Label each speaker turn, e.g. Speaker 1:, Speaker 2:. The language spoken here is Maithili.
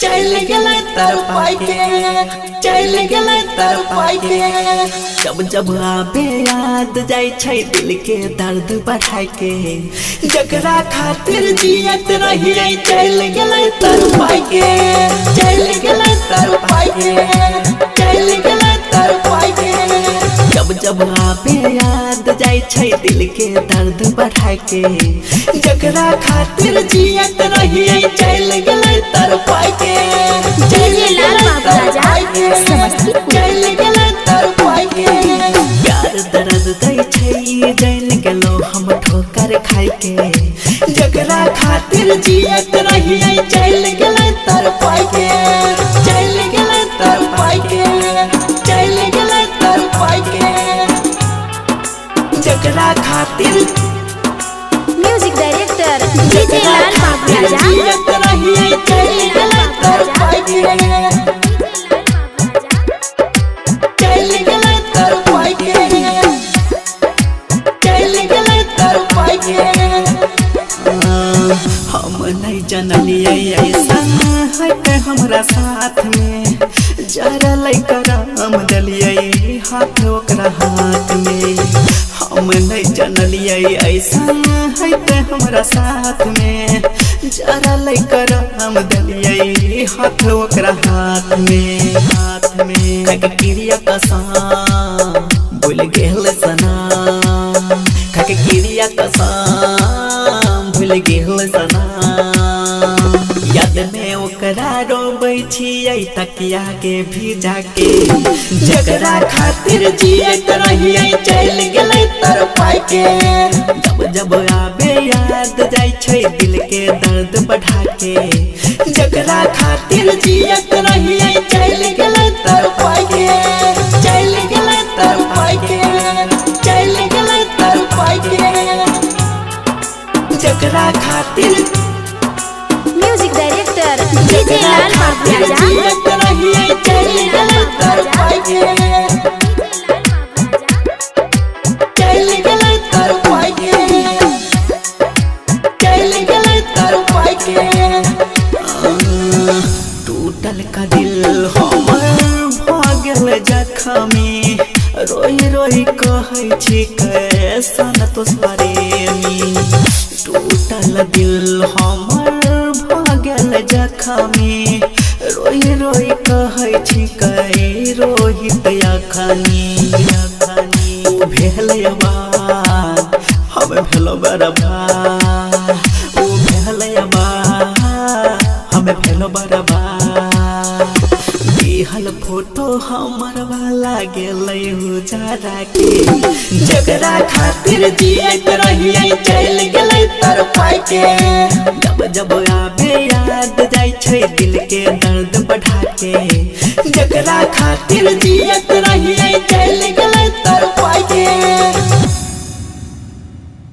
Speaker 1: चल गेलै तर पाई के, चल गेलै तर पाई के। जब जब आबे याद जाय छै दिल के दर्द बढ़ाई के, जकरा खातिर जियत रहियै चल गेलै तर पाई के, चल गेलै तर पाई के, चल गेलै तर पाई के। जब जब आबे याद जाय छै दिल के दर्द बढ़ाई के, जकरा खातिर जियत रहियै चल गेलै तर पाई के, चल
Speaker 2: लाल
Speaker 1: गेलै
Speaker 2: बाबू
Speaker 1: तर
Speaker 2: राजा,
Speaker 1: पाई के,
Speaker 2: समस्तीपुर।
Speaker 1: चल गेलै तर पाई के। प्यार दर्द दै छै जान गेलो हम ठोकर खाई के, जकरा खातिर जियत रहियै चल गेलै तर पाई के, चल गेलै तर पाई के, चल गेलै तर पाई के। जकरा खातिर
Speaker 2: म्यूजिक डायरेक्टर डीजे
Speaker 1: जकरा
Speaker 2: लाल बाबू
Speaker 1: खातिर
Speaker 2: राजा,
Speaker 1: जियत रहियै चल गेलै तर पाई के, चल गेलै तर पाई के, चल गेलै तर पाई के। हम नहीं जनलियै ऐसा होतै हमरा साथ में, जरा लैका राम देलियै हाथ ओकरा हाथ में। हम नहीं जनलियै ऐसा होतै हमरा साथ में, जरा लैका राम देलियै हाथ ओकरा हाथ में, हाथ में। खाके क्रिया कसम भूल गेल सना, खाके क्रिया कसम भूल गेल सना। याद में ओकरा रोबै छियै तकिया के भिजा के, जकरा खातिर जियत रहियै चल गेलै तर पाई के। जब जब आबे याद जाय छै दिल के दर्द बढ़ा के, जकरा खातिर जियत रहियै चल गेलै तर पाई के, चल गेलै तर पाई के, चल गेलै तर पाई के। जकरा खातिर
Speaker 2: म्यूजिक डायरेक्टर डीजे
Speaker 1: जकरा
Speaker 2: लाल बाबू
Speaker 1: खातिर
Speaker 2: राजा,
Speaker 1: जियत रहियै चल गेलै तर पाई के, चल गेलै तर पाई के, चल गेलै तर पाई के। टूटल का दिल हमर भ गेल जखमी, रोई रोई कहै छी कैसन तो प्रेमी। टूटल दिल हमर भ गेल जखमी, रोई रोई कहै छी कै रोहित अखनी, अखनी। ओ भेल आबाद हम भेलो बर्बाद, ओ भेल आबाद हम भेलो बर्बाद। दिहल फोटो हमर वाला गेलै उजारा के, जकरा खातिर जियत रहियै चल गेलै तर पाई के। जब जब आबे याद जाय छै दिल के दर्द बढ़ा के, जकरा खातिर जियत रहियै चल